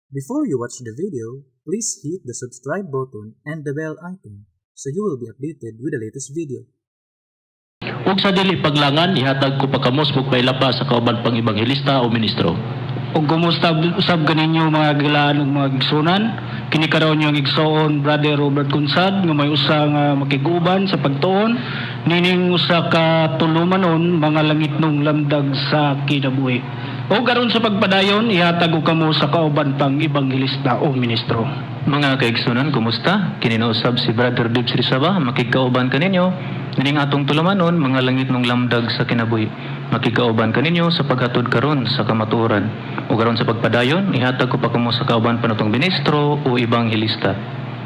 Before you watch the video, please hit the subscribe button and the bell icon so you will be updated with the latest video. Ug sa dili paglangan, ihatag ko pa kamo sa pagpailaba sa kauban pang ebanghelista o ministro. Ug kumusta usab kaninyo, mga gilaan ug mga igsunan? Kini karon yung igsoon, Brother Robert Kunsad, nga may usa nga makig-uban sa pagtuon nining usa ka tulumanon, Mga Langitnong Lamdag sa Kinabuhi. O karon sa pagpadayon, ihatag ko kamo sa kauban pang ebanghelista o ministro. Mga kaigsunan, kumusta? Kini na usab si Brother Dibs Rizaba, makigkauban kaninyo nining atong tulumanon, Mga Langitnong Lamdag sa Kinabuhi. Makigkauban kaninyo sa paghatod karon sa kamatuoran. O karon sa pagpadayon, ihatag ko pa kamo sa kauban pa natong ministro o ebanghelista.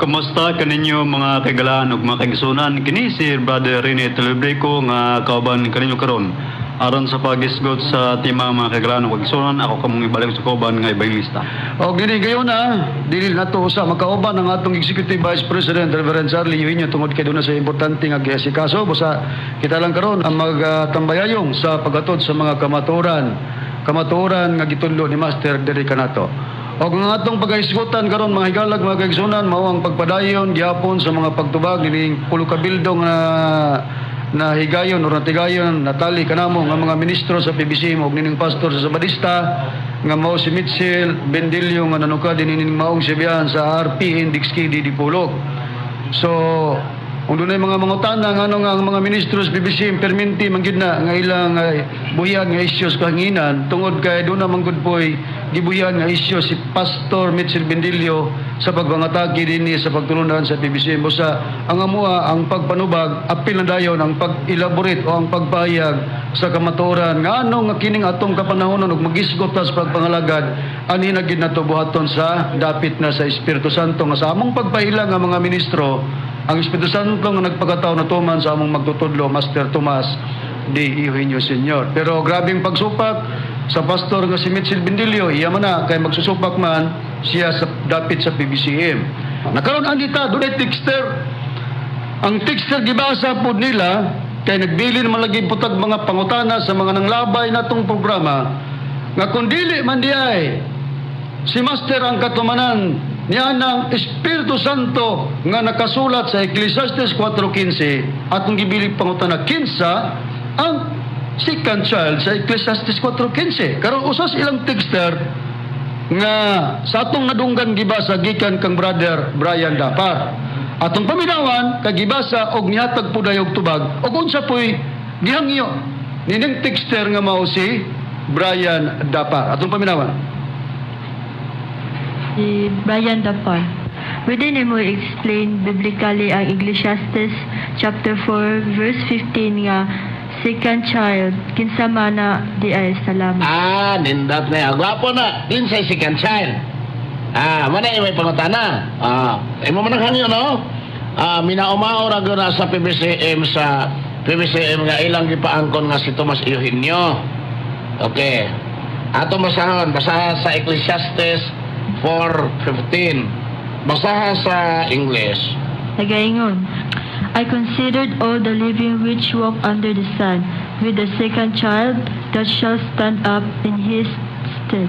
Kumusta kaninyo, mga kaigalaan ug mga kaigsunan? Kini si Brother Rene Telebrico nga kauban kaninyo karon. Aron sa pagisgot sa tema, mga kaigalaan ug kaigsunan, ako kamong ibalik sa kauban nga ebanghelista. O gini gayon na, dili na to usa makauban ang atong Executive Vice President, Reverend Charlie Eugenio, tungod kay duna sa importante nga giasikaso. Busa kita lang karon ang magtambayayong sa paghatod sa mga kamatuoran, kamatuoran nga gitudlo ni Master diri kanato. Og ang atong pagahisgutan karon, mga higalag, mga kaigsunan, mao ang pagpadayon gihapon sa mga pagtubag nining pulo ka bildong na na higayon o natigayon natali kanamo nga mga ministro sa PBCM og nining pastor sa Sabadista nga mao si Mitchell Bendilio nga nanuka din nining maong sibihan sa RP Index KD Dipolog. So, kung dunay mga mangutana ngano nga ang mga ministro sa PBCM perminti man gyud na nga ilang buhian nga issues kahanginan, tungod kay duna man gud poy gibuhian nga issue si Pastor Mitchell Bendilio sa pagpangatagi dinhi sa pagtulunan sa PBCM. Busa ang amoa ang pagpanubag apil na dayon ang pag-elaborate o ang pagpahayag sa kamatuoran ngano nga kining atong kapanahonon ug magisgot ta sa pagpangalagad ani na gid nato buhaton sa dapit na sa Espiritu Santo nga sa among pagpaila nga mga ministro, ang Espiritu Santo nga nagpakatao na tuman sa among magtutudlo, Master Tomas D. Eugenio Sr. Pero grabing pagsupak sa pastor nga si Mitchell Bendilio, iya man na kay magsusupak man siya sa dapit sa PBCM. Nakaroon andita, dunay texter. Ang texter gibasa pod nila kay nagbilin man lagi putag mga pangutana sa mga nanglabay natong programa nga kung dili man di ay si Master ang katumanan niya ng Espiritu Santo nga nakasulat sa Ecclesiastes 4.15, atong gibilig pangutana kinsa ang second child sa Ecclesiastes 4.15. Karon usas ilang texter nga sa atong nadunggan gibasa gikan kang Brother Brian Dapar. Atong paminawan kay gibasa og nihatag po dayog tubag og unsa po'y gihangyo nining texter nga mao si Brian Dapar. Atong paminawan. Si Brian Dapar. Pwede nimo explain biblically ang Ecclesiastes chapter 4 verse 15 nga second child, kinsa man na di ay? Salamat. Ah, nindot na yan. Gwapo na. Kinsay second child? Ah, mana may pangutana. Ah, imo man ang hangyo, no? Ah, minaumao ra gyud na sa PBCM nga ilang gipaangkon nga si Tomas Eugenio. Okay. Ato basahon, basaha sa Ecclesiastes 4:15. Basaha sa English. Nagaingon, "I considered all the living which walk under the sun, with the second child that shall stand up in his stead."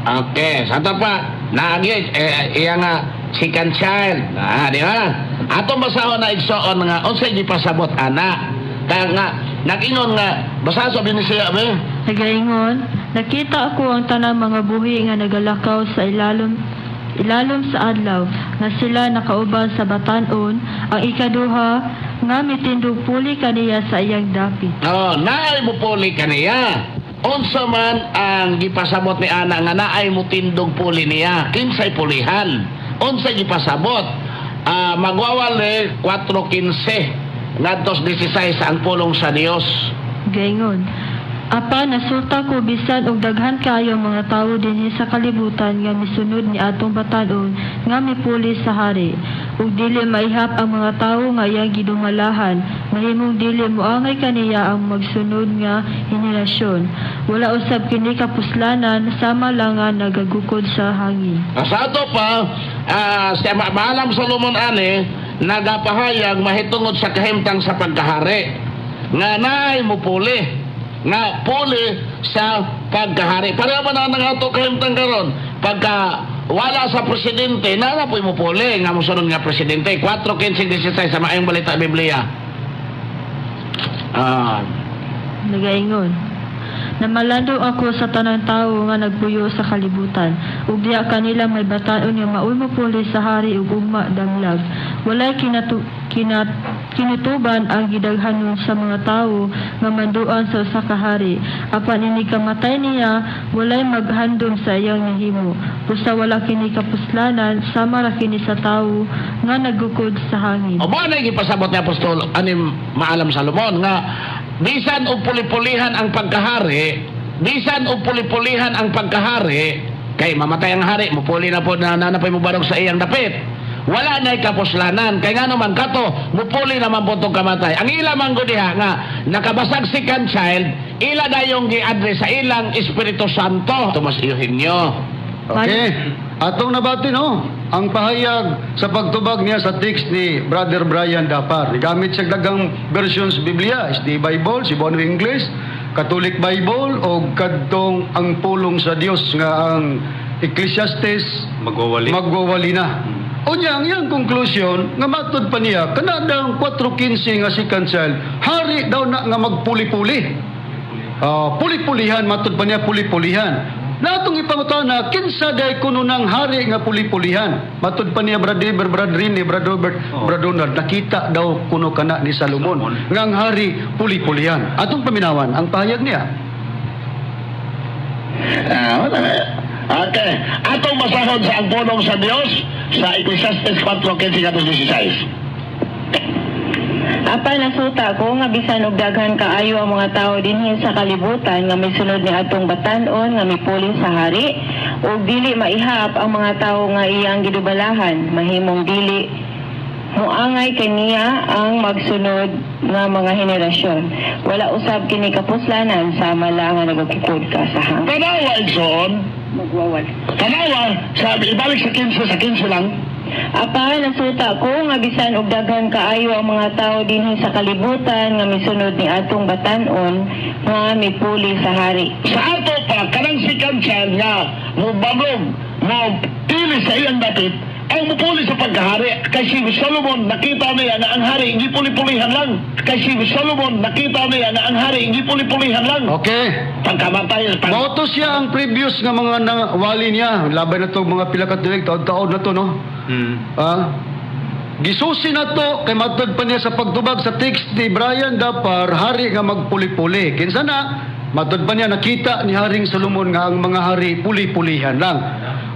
Okay, sa ato pa, naagi, eh, iya nga second child. Ah, di ba? Ato basahon na, igsoon, nga unsay gipasabot ana. Kaya nga nag-ingon nga basa sa siya be. Nagaingon, "Nakita ako ang tanang mga buhi nga nagalakaw sa ilalom ilalom sa adlaw, nga sila nakauban sa batan-on, ang ikaduha nga mitindog puli kaniya sa iyang dapit." Oh, naay mupuli kaniya. Unsa man ang gipasabot ni ana nga naay mutindog puli niya? Kinsay pulihan? Unsay gipasabot? Ah, magwawali 4:15 ngadtos 16 ang pulong sa Dios. Gaingon, "Apan nasulta ko bisan og daghan kaayo mga tawo dinhi sa kalibutan nga misunod ni atong batan-on nga mipuli sa hari, ug dili maihap ang mga tawo nga iyang gidumalahan, mahimong dili moangay kaniya ang magsunod nga henerasyon. Wala usab kini kapuslanan, sama lang nga nagagukod sa hangin." Sa ato pa, si Maalam Solomon ani nagapahayag mahitungod sa kahimtang sa pagkahari nga naay mupuli nga puli sa pagkahari. Pareho man na ang ato kahimtang karon. Pagka wala sa presidente, naa na po'y mupuli nga mosunod nga presidente. 4, 15, 16 sa Maayong Balita Biblia. Nagaingon: "Namalandong ako sa tanang tawo nga nagpuyo sa kalibutan, ug diha kanila may bataon nga maoy mopuli sa hari ug ugma damlag. Walay kinutuban ang gidaghanon sa mga tawo nga manduan sa usa ka hari. Apan inig kamatay niya, walay maghandom sa iyang nahimo. Busa wala kini kapuslanan, sama ra kini sa tawo nga nagukod sa hangin." O mo na gipasabot ni Apostol anim Maalam Salomon nga bisan og puli-pulihan ang pagkahari, bisan og puli-pulihan ang pagkahari, kay mamatay ang hari, mupuli na po na na na mubarog sa iyang dapit. Wala na kapuslanan kay ngano man kato mupuli naman po tong kamatay. Ang ila man gud diha nga nakabasag second child, ila dayong gi-address sa ilang Espiritu Santo. Tomas Eugenio. Okay. Atong nabati, no, ang pahayag sa pagtubag niya sa text ni Brother Brian Dapar. Gamit siya daghang versions Biblia, SDA Bible, Cebuano English, Catholic Bible o kadtong ang pulong sa Dios nga ang Ecclesiastes Magwawali. Magwawali na. Unya, ang iyang conclusion, nga matod pa niya, kanadang 4.15 nga second child, hari daw na nga magpuli-puli. Ah, puli-pulihan, matod pa niya puli-pulihan. Natong ipangutana, kinsa day kuno ng hari nga puli-pulihan? Matod pa niya, Brad Eber, Brad Rini, Brad Robert, Brad Donald, nakita daw kuno kana ni Salomon, Salomon. nga ang hari puli-pulihan. Atong paminawan, ang pahayag niya. Ah, wala na. Okay. Atong basahon sa ang pulong sa Dios sa Ecclesiastes 4:15-16. Apan nasuta ko nga bisan og daghan kaayo ang mga tawo dinhi sa kalibutan nga misunod ni atong batan-on nga mipuli sa hari ug dili maihap ang mga tawo nga iyang gidubalahan, mahimong dili moangay kaniya ang magsunod nga mga henerasyon. Wala usab kini kapuslanan, sama lang nga nagakukod ka sa hangin. Tanawa, igsoon. Magwawal. Tanawa, sa ibalik sa 15, sa 15 lang. Apan nasuta ko nga bisan og daghan kaayo ang mga tawo dinhi sa kalibutan nga misunod ni atong batan-on nga mipuli sa hari. Sa ato pa, kanang second child nga mo bablog, mo pili sa iyang dapit, ang mupuli sa pagkahari. Kay si Solomon, nakita niya nga ang hari, gipuli-pulihan lang. Kay si Solomon, nakita niya nga ang hari, gipuli-pulihan lang. Okay. Pagkamatay, pag Mao to siya ang previous nga mga wali niya. Laban na to mga pila ka tuig, taon-taon na to, no? Ah? Gisusi na to kay matod pa niya sa pagtubag sa text ni Brian Dapar, hari nga magpuli-puli. Kinsa na? Matod pa niya nakita ni Haring Solomon nga ang mga hari puli-pulihan lang.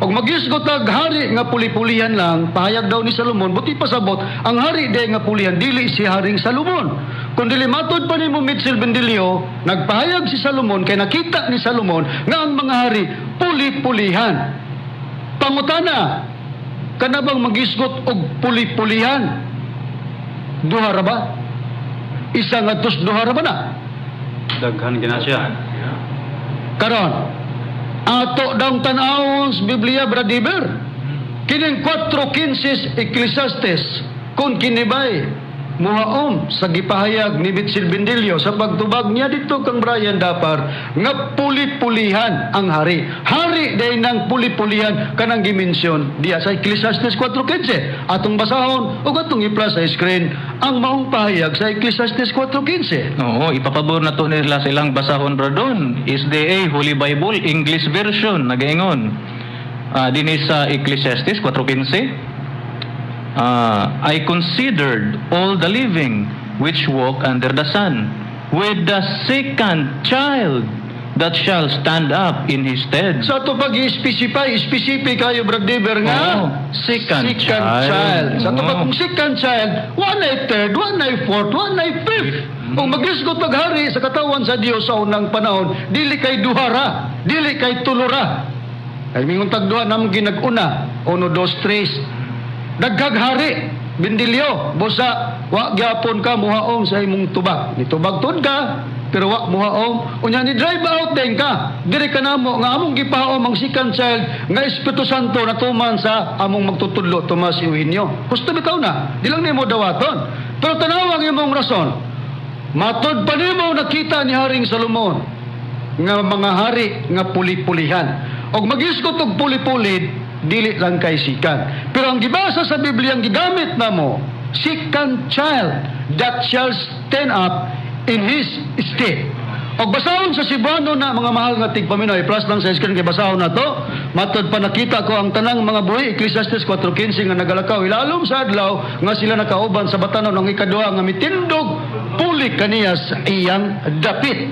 Og magisgot og hari nga puli-pulihan lang, pahayag daw ni Solomon, buti pasabot, ang hari day nga pulihan dili si Haring Solomon. Kung dili matod pa nimo Mitchell Bendilio, nagpahayag si Solomon kay nakita ni Solomon nga ang mga hari puli-pulihan. Pangutana, kana bang magisgot og puli-pulihan? Duha ra ba? Isa nga tos duha ra ba na? Daghan gina siya. Karon, ato daw tan-awon sa Biblia, Bradiber. Kining 4.15 Ecclesiastes, kung kinibay, muhaom sa gipahayag ni Mitchell Bendilio sa pagtubag niya dito kang Brian Dapar nga puli-pulihan ang hari. Hari day nang puli-pulihan kanang gimensyon diya sa Ecclesiastes 4.15. Atong basahon ug atong i-plus sa screen ang maong pahayag sa Ecclesiastes 4.15. Oo, ipapabor na to nila sa ilang basahon, bradon. SDA Holy Bible English Version nagaingon. Dinhi sa Ecclesiastes 4:15. "I considered all the living which walk under the sun, with the second child that shall stand up in his stead." Sa ato pag i-specify, specific kayo, Brad Dever, nga Oo, second child. Sa ato pag Oo. kung second child, one ay third, one ay fourth, one ay fifth. Kung magisgot paghari sa katawan sa Dios sa unang panahon, dili kay duhara, dili kay tulura. Ay mingon tag duha namong ginag-una, uno, dos, tres. Daghag hari, Bindilyo, busa wa gyapon ka muhaom sa imong tubag. Nitubag tud ka, pero wa muhaom. Unya ni drive out din ka. Diri ka namo nga among gipahaom ang second child nga Espiritu Santo natuman sa among magtutudlo Tomas Eugenio. Gusto bitaw na, di lang nimo dawaton. Pero tanaw ang imong rason. Matod pa nimo nakita ni Haring Solomon nga mga hari nga puli-pulihan. Og magisgot og puli-puli, dili lang kay second. Pero ang gibasa sa Biblia, ang gigamit namo, second child that shall stand up in his stead. Og basahon sa Cebuano na, mga mahal nga tigpaminaw, i-plus lang sa screen kay basahon na to. Matod pa nakita ko ang tanang mga buhi, Ecclesiastes 4:15, nga nagalakaw ilalom sa adlaw nga sila nakauban sa batanon ang ikaduha nga mitindog puli kaniya sa iyang dapit.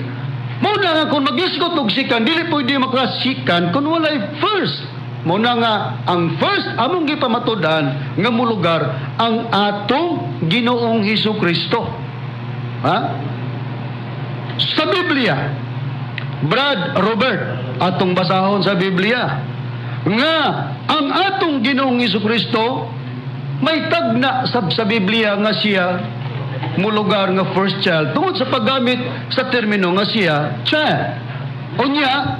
Mao na nga kung magisgot og second, dili pwede maka-second kung walay first. Mao na nga ang first among gipamatud-an nga mulugar ang atong Ginoong Hesus Kristo. Ha? Sa Biblia, Brad Robert, atong basahon sa Biblia nga ang atong Ginoong Hesus Kristo may tagna sa Biblia nga siya mulugar nga first child tungod sa paggamit sa termino nga siya child. Unya,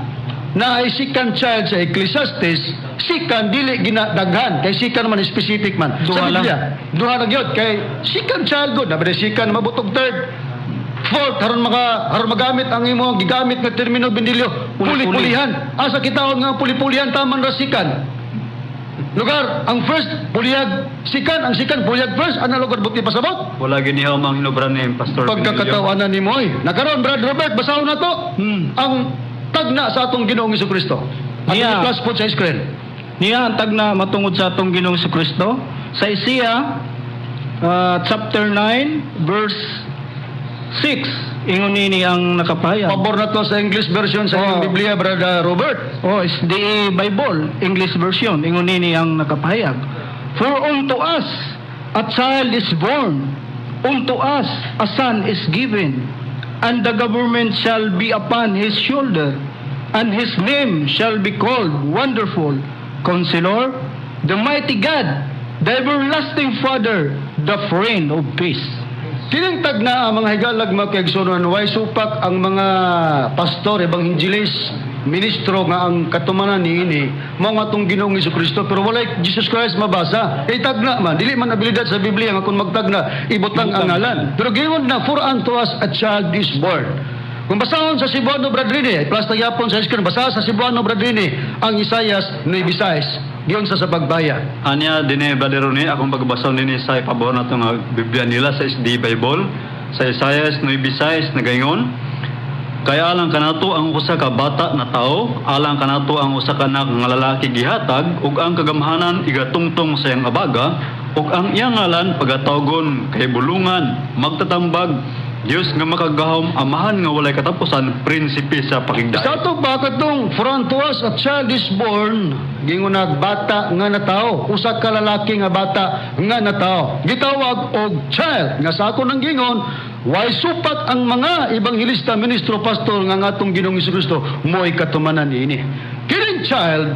na ay second child sa Ecclesiastes, second dili ginadaghan kay second man specific man. Duha sa lang. Biblia, duha na gyud kay second child gud, na second mabutog third, fourth aron magamit ang imo gigamit nga termino, Bendilio, puli-pulihan. Asa kitaon nga puli-pulihan taman ra second? Lugar ang first puliyag second, ang second puliyag first, ana lugar buti pasabot. Wala ginihaw mang hinubran ni Pastor Benilio. Pagkakatawanan ni Moy. Nakaroon, Brad Robert, basahon na to. Ang tagna sa atong Ginoong Kristo. At plus po sa screen. Niya ang tagna matungod sa atong Ginoong Kristo sa Isaiah chapter 9 verse 6. Ingon nini ang nakapahayag. Pabor na to sa English version sa inyong Biblia, Brother Robert. Oh, SDA Bible, English version. Ingon nini ang nakapahayag. "For unto us a child is born, unto us a son is given, and the government shall be upon his shoulder, and his name shall be called Wonderful, Counselor, the Mighty God, the Everlasting Father, the Friend of Peace." Kining tagna ang mga higalag, mga kaigsunan, way supak ang mga pastor, ebanghelist, ministro nga ang katumanan niini mao nga atong Ginoong Kristo, pero walay Jesus Christ mabasa. Kay tagna man, dili man abilidad sa Biblia nga kung magtagna ibutang ang ngalan. Pero giingon na, "For unto us a child is born." Kung basahon sa Cebuano, Brad Rene, plus yapon sa screen, basa sa Cebuano, Brad Rene, ang Isaias 9:6. Giyon sa pagbaya. Anya dinhi, Brother Rene, akong pagbasa nini sa ipabor nato nga Biblia nila sa SD Bible sa Isaiah 9:6, nagaingon, "Kay alang kanato ang usa ka bata na tao, alang kanato ang usa ka anak nga lalaki gihatag, ug ang kagamhanan igatungtong sa iyang abaga, ug ang iyang ngalan pagatawgon Kahibulungan, Magtatambag, Dios nga Makagagahom, Amahan nga Walay Katapusan, Prinsipe sa Pakigdayon." Sa ato pa katong "For unto us a child is born," gingon bata nga natao, usa ka lalaki nga bata nga natao. Gitawag og child nga sa ako nang gingon, way supak ang mga ebanghelista, ministro, pastor nga ngatong Ginoong Kristo mo'y katumanan niini. Kining child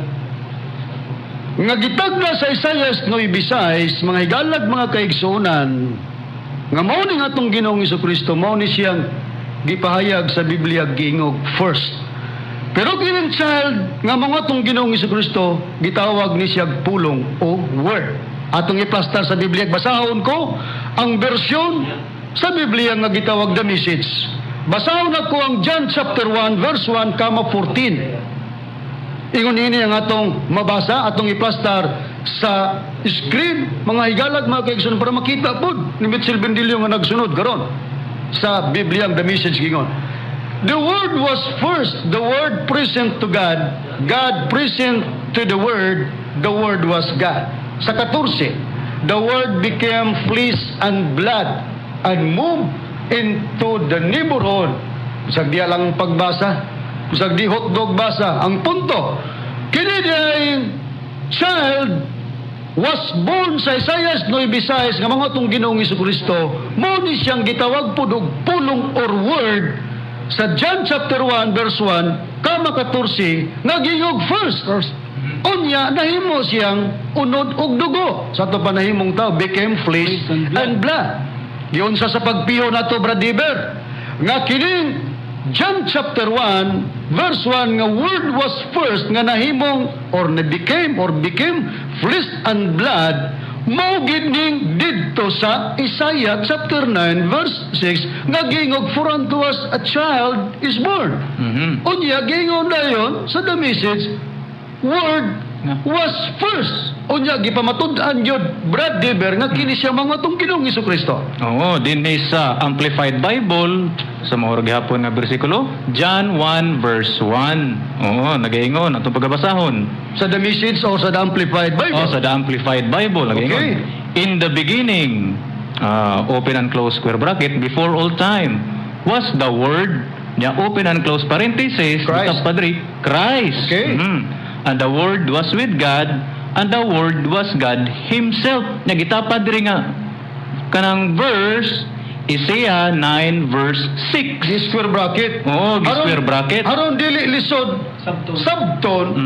nga gitagna sa Isaias 9:6, mga higalag, mga kaigsuonan, nga mao ni atong Ginoong Kristo, mao ni siyang gipahayag sa Biblia giingog first. Pero kining child nga mga atong Ginoong Kristo, gitawag ni siya pulong o word. Atong iplastar sa Biblia, basahon ko ang bersyon sa Biblia nga gitawag The Message. Basahon ako ang John chapter 1 verse 1 comma 14. Ingon ini ang atong mabasa, atong iplastar sa screen, mga higalag, mga kaigsoon, para makita pod ni Mitchell Bendilio nga nagsunod karon sa Biblia ang The Message gingon. "The Word was first, the Word present to God, God present to the Word, the Word was God." Sa 14, "The Word became flesh and blood and moved into the neighborhood." Bisag diya lang pagbasa, bisag di hotdog basa. Ang punto, kini ay child was born sa Isaiah 9:6 nga mga atong Ginoong Kristo, mao ni siyang gitawag pud og pulong or word sa John chapter 1 verse 1 kama 14 nga gingog first. Unya nahimo siyang unod og dugo. Sa ato pa nahimong tao, became flesh and blood. Giyon sa pagpiho nato, Brad Iber, nga kining John chapter 1 verse 1 nga word was first nga nahimong or na became or became flesh and blood, mao gid ning didto sa Isaiah chapter 9 verse 6 nga gingog "For unto us a child is born." Unya gingon dayon sa The Message Word was first. Unya gipamatud-an gyud, Brad Dever, nga kini siya mga atong Ginoong Kristo. Oo, dinhi sa Amplified Bible sa mao gihapon nga bersikulo, John 1 verse 1. Oo, nagaingon atong pagabasahon. Sa The Message o sa The Amplified Bible? Oh, sa The Amplified Bible nagaingon. "In the beginning," open and close square bracket, "before all time was the Word," nya open and close parenthesis, Christ. Kita, Padre, Christ. "And the Word was with God, and the Word was God Himself." Nagitapad diri nga kanang verse Isaiah 9 verse 6. Gi square bracket. Oo, gi square bracket. Aron dili lisod sabton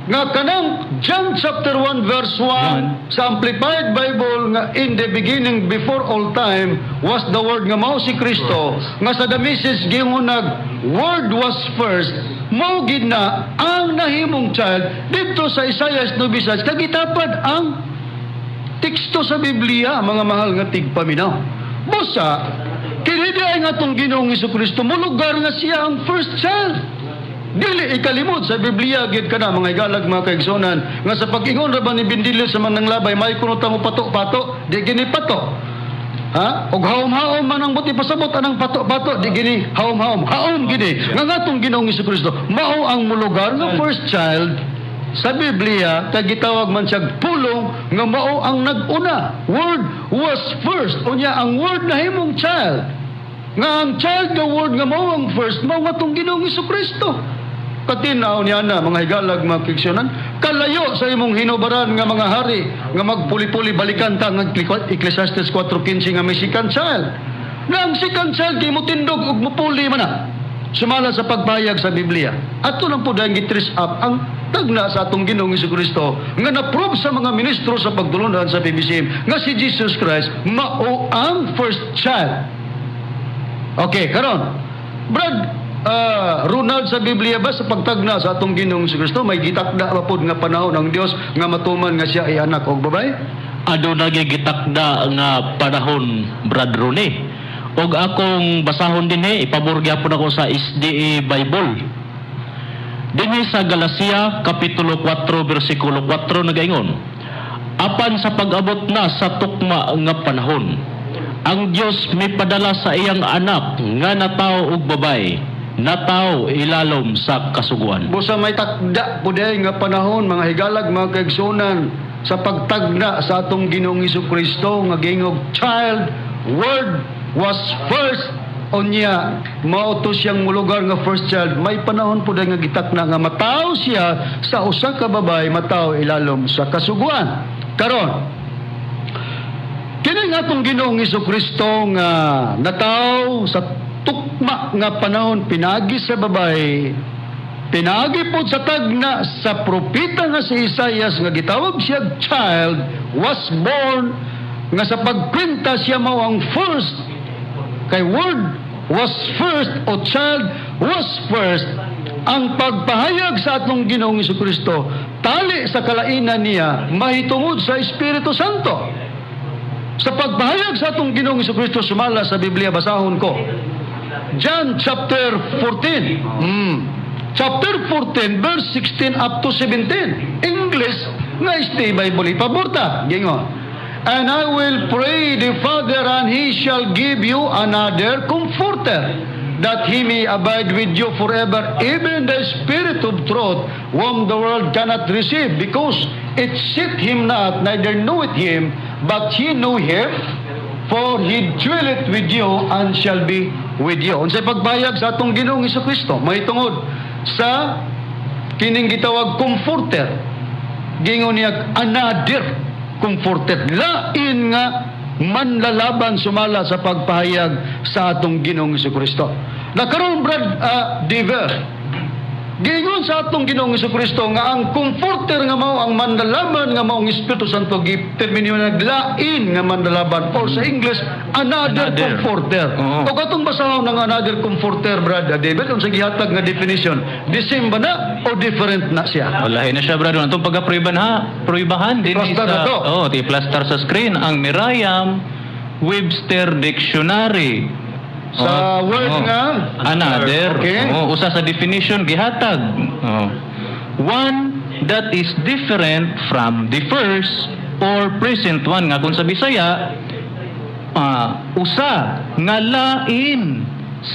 nga kanang John chapter 1 verse 1 John. sa Amplified Bible nga "In the beginning, before all time, was the Word," nga mao si Kristo, nga sa The Message giingon nag "Word was first," mao gid na ang nahimong child didto sa Isaiah 9:6 kag gitapad ang teksto sa Biblia, mga mahal nga tigpaminaw. Busa, kini di ay nga atong Ginoong Kristo molugar nga siya ang first child. Dili ikalimot sa Biblia gid kana, mga igalag, mga kaigsunan, nga sa pag-ingon ra ba ni Bindilyo sa mananglabay, may kuno ta mo pato-pato, di gini pato. Ha? Og haom-haom man ang buti pasabot anang pato-pato, di gini haom-haom. Haom gini. Nga ngatong Ginoong Kristo mao ang mulugar nga first child sa Biblia kay gitawag man siya pulong nga mao ang nag-una. Word was first. Unya ang Word nahimong child. Nga ang child nga Word nga mao ang first, mao nga atong Ginoong Kristo. Katinaw niya na, mga higalag, mga kaigsunan, kalayo sa imong hinubaran nga mga hari nga magpuli-puli, balikan ta nga Ecclesiastes 4:15 nga may second child. Na ang second child kay mutindog ug mupuli man na. Sumala sa pagpayag sa Biblia. Ato lang po dahil gi-trace up ang tagna sa atong Ginoong Kristo nga na-prove sa mga ministro sa pagtulunan sa PBCM nga si Jesus Christ mao ang first child. Okay, karon. Brad Ronald, sa Biblia ba, sa pagtagna sa atong Ginoong Kristo, may gitakda ba pod nga panahon ang Dios nga matuman nga siya ay anak og babae? Aduna gyud gitakda nga panahon, Brad Rone. Og akong basahon dinhi, ipabor gyapon ako sa SDA Bible. Dinhi sa Galacia kapitulo 4 bersikulo 4 nagaingon: "Apan sa pag-abot na sa tukma nga panahon, ang Dios mipadala sa iyang anak nga natawo og babaye, natawo ilalom sa kasuguan." Busa may takda po day nga panahon, mga higalag, mga kaigsunan, sa pagtagna sa atong Ginoong Kristo nga gingog child, Word was first, unya mao to siyang mulugar nga first child. May panahon po day nga gitakna nga matawo siya sa usa ka babae, matawo ilalom sa kasuguan. Karon, kini nga atong Ginoong Kristo nga nataw sa tukma nga panahon pinagi sa babae, pinaagi po sa tagna sa propeta nga si Isaias nga gitawag siya child was born, nga sa pagkwenta siya mao ang first kay Word was first o child was first. Ang pagpahayag sa atong Ginoong Kristo tali sa kalainan niya mahitungod sa Espiritu Santo. Sa pagpahayag sa atong Ginoong Kristo sumala sa Biblia, basahon ko John chapter 14. Chapter 14 verse 16 up to 17. English nga SDA Bible ipaborta. Gingon: "And I will pray the Father, and He shall give you another Comforter, that He may abide with you forever, even the Spirit of truth, whom the world cannot receive, because it seeth Him not, neither knoweth Him, but ye know Him, for He dwelleth with you and shall be with you." Unsay pagbayag sa atong Ginoong Kristo mahitungod sa kining gitawag Comforter? Gingon niya another Comforter, lain nga manlalaban sumala sa pagpahayag sa atong Ginoong Kristo. Nakaroon, Brad Diver, gingon sa atong Ginoong Kristo nga ang Comforter nga mao ang manlalaban nga mao ang Espiritu Santo, gitermino naglain nga manlalaban or sa English, another, Another. Comforter. Oo. O katong basahon ng another Comforter, Brad David, unsa gihatag nga definition? The same ba na o different na siya? Walahi na siya, brother. Atong pagka-pruiban ha. Pruibahan din I-plaster na to. Oh, ti-plaster sa screen ang Merriam Webster Dictionary. Sa Oh, word oh. nga Another. Okay. Oh, usa sa definition gihatag. Oh. One that is different from the first or present one, nga kung sa Bisaya, usa nga lain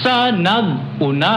sa nag-una.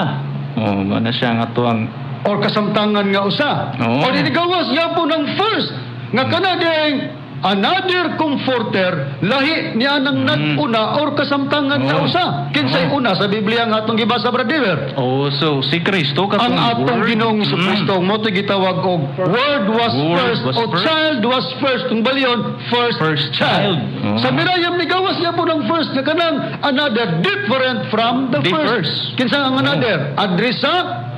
Oh, mao na siya nga tuang Or kasamtangan nga usa. Oo. O gawas gyapon ang first nga kana ding another comforter, lahi niya ng nag-una or kasamtangan nga usa. Kinsay una sa Biblia nga atong gibasa, brother? Oh, so si Kristo katong Ang atong Word. Ginoong Kristo mo gitawag og Word was Word first was o first. Child was first. Kung balion, first, First child. child. Oo. Sa Mirayam ni gawas niya po ng first nga kanang another different from the The first. first. Kinsa ang another? Address sa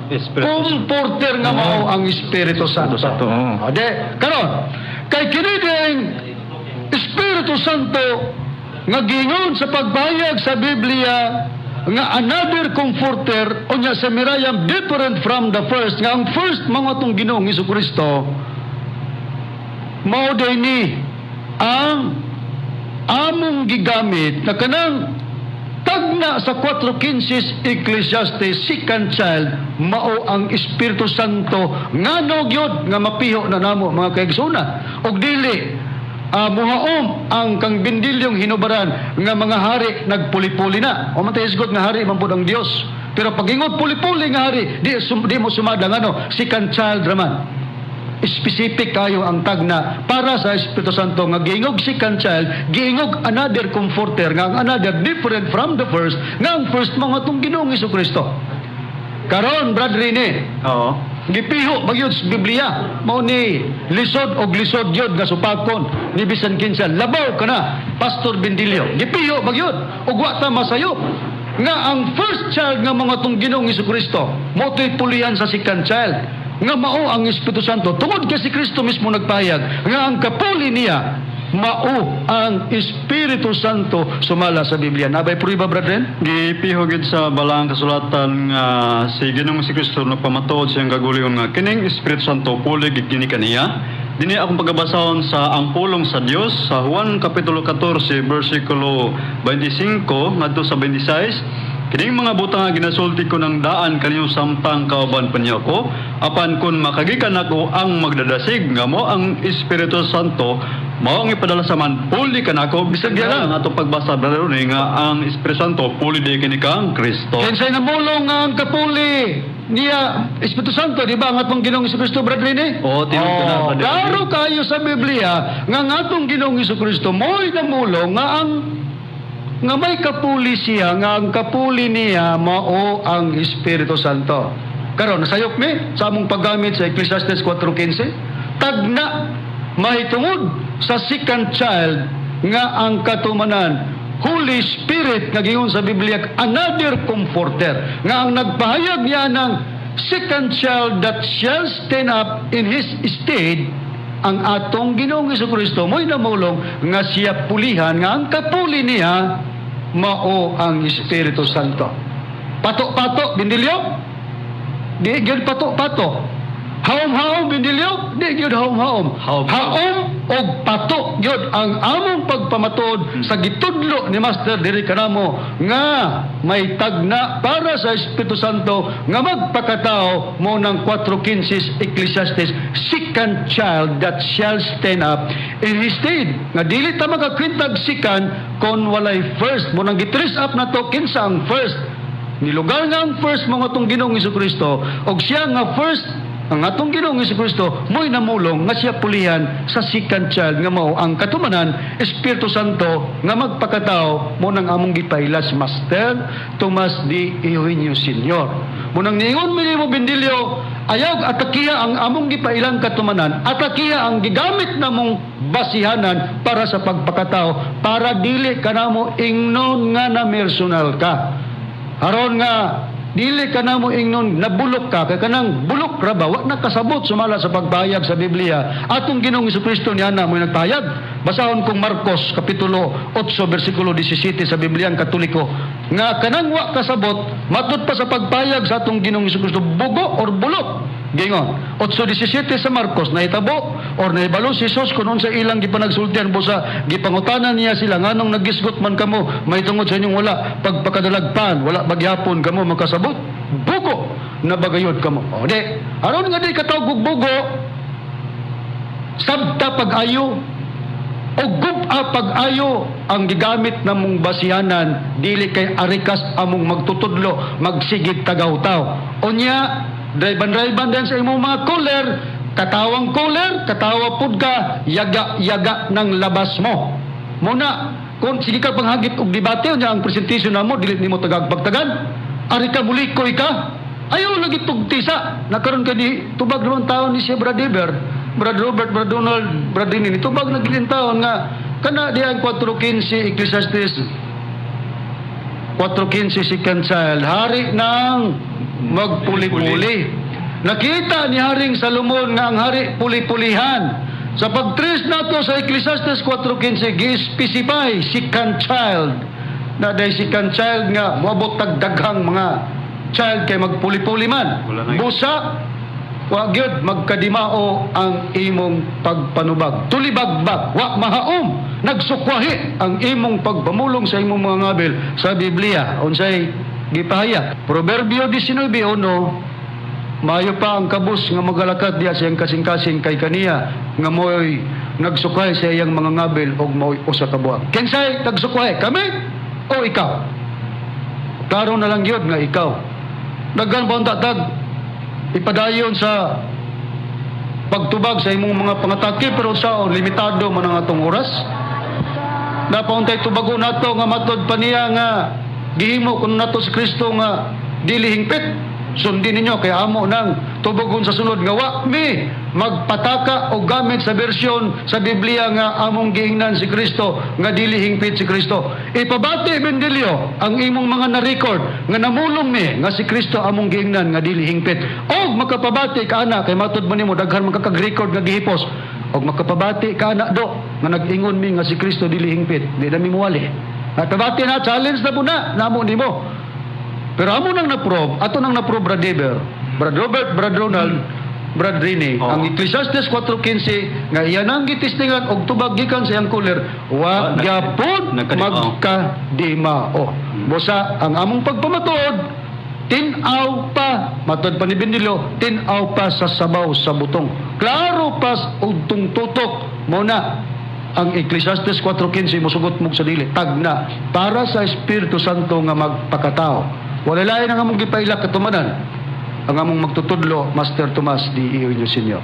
Espiritu. Comforter nga mao ang Espiritu Santo. Santo, oo. O, de, karon kay kini ding Espiritu Santo nga giingon sa pagbayag sa Biblia nga another comforter, unya sa Mirayam different from the first, nga ang first mga atong Ginoong Kristo, mao day ni ang among gigamit na kanang tagna sa 4:15 Ecclesiastes, second child mao ang Espiritu Santo. Ngano gyud nga mapiho na namo, mga kaigsuonan, og dili muhaom ang kang Bindilyong hinubaran nga mga hari nagpuli-puli na o man isgot nga hari man pud ang Dios, pero pag ingon puli-puli nga hari, di mo sumada. Ngano? Second child raman. Specific kayo ang tagna para sa Espiritu Santo nga giingog second child, giingog another comforter, nga ang another different from the first, nga ang first mga atong Ginoong Kristo. Karon, Brad Rene, gipiho ba gyud sa Biblia? Mao ni lisod og lisod gyud nga supakon ni bisan kinsa, labaw kana Pastor Bendilio. Gipiho ba gyud ug wa ta masayop nga ang first child nga mga atong Ginoong Kristo mo to'y pulihan sa second child nga mao ang Espiritu Santo, tungod kay si Kristo mismo nagpahayag nga ang kapuli niya mao ang Espiritu Santo sumala sa Biblia. Nabay prueba, brethren? Gipiho gid sa Balaang Kasulatan nga si Ginoong si Kristo nagpamatuod siyang kaugalingon nga kining Espiritu Santo puli gid kini kaniya. Dinhi akong pagabasahon sa ang pulong sa Dios sa Juan kapitulo 14 bersikulo 25 ngadto sa 26. "Kining mga butang nga ginasulti ko ng daan kaninyo samtang kauban pa niyo ako, apan kun makagikan ako ang magdadasig nga mo ang Espiritu Santo, mao ang ipadala sa Amahan puli kanako." Bisag Bisag lang ang atong pagbasa, Brother Ronnie, nga ang Espiritu Santo puli di kini kang Kristo. Kinsay namulong nga ang kapuli niya Espiritu Santo, di ba ang atong Ginoong Kristo, Brother Rene? Oo, tinuod ko na, Oh, Brother klaro kayo sa Biblia nga ang atong Ginoong Kristo mo'y namulong nga ang nga may kapuli siya, nga ang kapuli niya mao ang Espiritu Santo. Karon nasayop mi sa among paggamit sa Ecclesiastes 4:15. Tagna mahitungod sa second child nga ang katumanan Holy Spirit nga giingon sa Biblia another comforter, nga ang nagpahayag niya ng second child that shall stand up in his stead, ang atong Ginoong Kristo mo'y namulong nga siya pulihan, nga ang kapuli niya mao ang Espiritu Santo. Pato-pato, Bindilyo? Di gyud pato-pato. Haom-haom, Bindilyo? Di gyud haom-haom. Haom. Haom og pato gyud ang among pagpamatuod sa gitudlo ni Master diri kanamo nga may tagna para sa Espiritu Santo nga magpakatao mo ng 4:15 Ecclesiastes, second child that shall stand up in his stead, nga dili ta makakwentag second kon walay first. Mo nang gi-trace up na to kinsa ang first. Nilugar nga ang first mga atong Ginoong Kristo, og siya nga first, ang atong Ginoong Kristo, mo'y namulong nga siya pulihan sa second child nga mao ang katumanan Espiritu Santo nga magpakatao, mo nang among gipailas Master Tomas D. Eugenio Senior. Mo nang niingon mi nimo, Bindilyo, ayaw atakiha ang among gipailang katumanan, atakiha ang gigamit namong basihanan para sa pagpakatao, para dili kanamo ingnon nga na personal ka. Aron nga dili ka na mo ingnon nabulok ka, kay kanang bulok ra ba, wa nakasabot sumala sa pagpahayag sa Biblia. Atong Ginoong Kristo niya na mo nagpahayag. Basahon kong Marcos kapitulo 8 bersikulo 17 sa Biblia ang Katoliko nga kanang wa kasabot matud pa sa pagpahayag sa atong Ginoong Kristo, bugo or bulok. Gingon 8:17 sa Marcos, nahitabo or nahibalo si Jesus kung unsa ilang gipanagsultihan, busa gipangutanan niya sila, "Nganong nagisgot man kamo mahitungod sa inyong wala pagpakadalagpan? Wala bagyapon kamo makasabot? Bugo na bagayod kamo?" O di aron nga di katawag og bugo. Sabta pag-ayo o guba pag-ayo ang gigamit namong basihanan, dili kay arikas among magtutudlo, magsigig tagaw-taw. Unya, drive-drive din sa imong mga caller, katawang caller, katawa pud ka, yaga-yaga ng labas mo. Muna, kung sige ka panghagit og debate, unya ang presentation namo dili nimo tagagpagtagan. Ari ka, mulikoy ka. Ayaw lagi tugtisa. Nakaroon ka di tubag naman taon ni siya Brad Eber, Brad Robert, Brad Donald, Brad Rini. Tubag na gid taon nga kana di ang 4:15, Ecclesiastes 4:15, second child, hari ng magpuli-puli. Nakita ni Haring Salomon nga ang hari puli-pulihan. Sa pag-trace nato sa Ecclesiastes 4:15, gi-specify second child na dahil second child nga moabot tag daghang mga child kay magpuli-puli man. Wala na yun. Busa wa gyud magkadimao ang imong pagpanubag. Tulibagbag, wa mahaom, nagsukwahi ang imong pagpamulong sa imong mga ngabil sa Biblia. Unsay gipahayag? Proverbio 19:1. Maayo pa ang kabus nga magalakat diya sa iyang kasing-kasing kay kaniya nga mo'y nagsukay sa iyang mga ngabil og mo'y usa ka buwag. Kinsay nagsukay? Kami o ikaw? Klaro na lang yun nga ikaw. Daghan pa ang tag ipadayon sa pagtubag sa imong mga pangatake, pero sa limitado man ang atong oras. Napauntay tubago nato nga matod pa niya nga gihimo kuno nato si Kristo nga dili hingpit. Sundin ninyo kay amo nang tubogon sa sunod nga wa mi magpataka o gamit sa bersyon sa Biblia nga among giingnan si Kristo nga dili hingpit si Kristo. Ipabati, Bendelio, ang imong mga na-record nga namulong mi nga si Kristo among giingnan nga dili hingpit. Og makapabati ka ana kay matod man nimo daghan man kakag-record nga gihipos. Og makapabati ka ana do nga nag-ingon mi nga si Kristo dili hingpit, di na mi muwali. Nakabati na, challenge na po na namo nimo. Pero amo nang na-prove, ato nang na-prove, Brad Eber, Brad Robert, Brad Ronald, Brad Rini, Oo. ang Ecclesiastes 4:15 nga iya nang gitistingan og tubag gikan sa iyang caller, wa gyapon nagkadimao. magkadimao. Busa ang among pagpamatuod, tin-aw pa, matod pa ni Bendilio, tin-aw pa sa sabaw sa butong. Klaro pa sa ugtong tutok mo na ang Ecclesiastes 4:15 mosugot mo sa dili tagna para sa Espiritu Santo nga magpakatao. Wala lain ang among gipailak katumanan ang among magtutudlo, Master Tomas D. Eugenio Sr.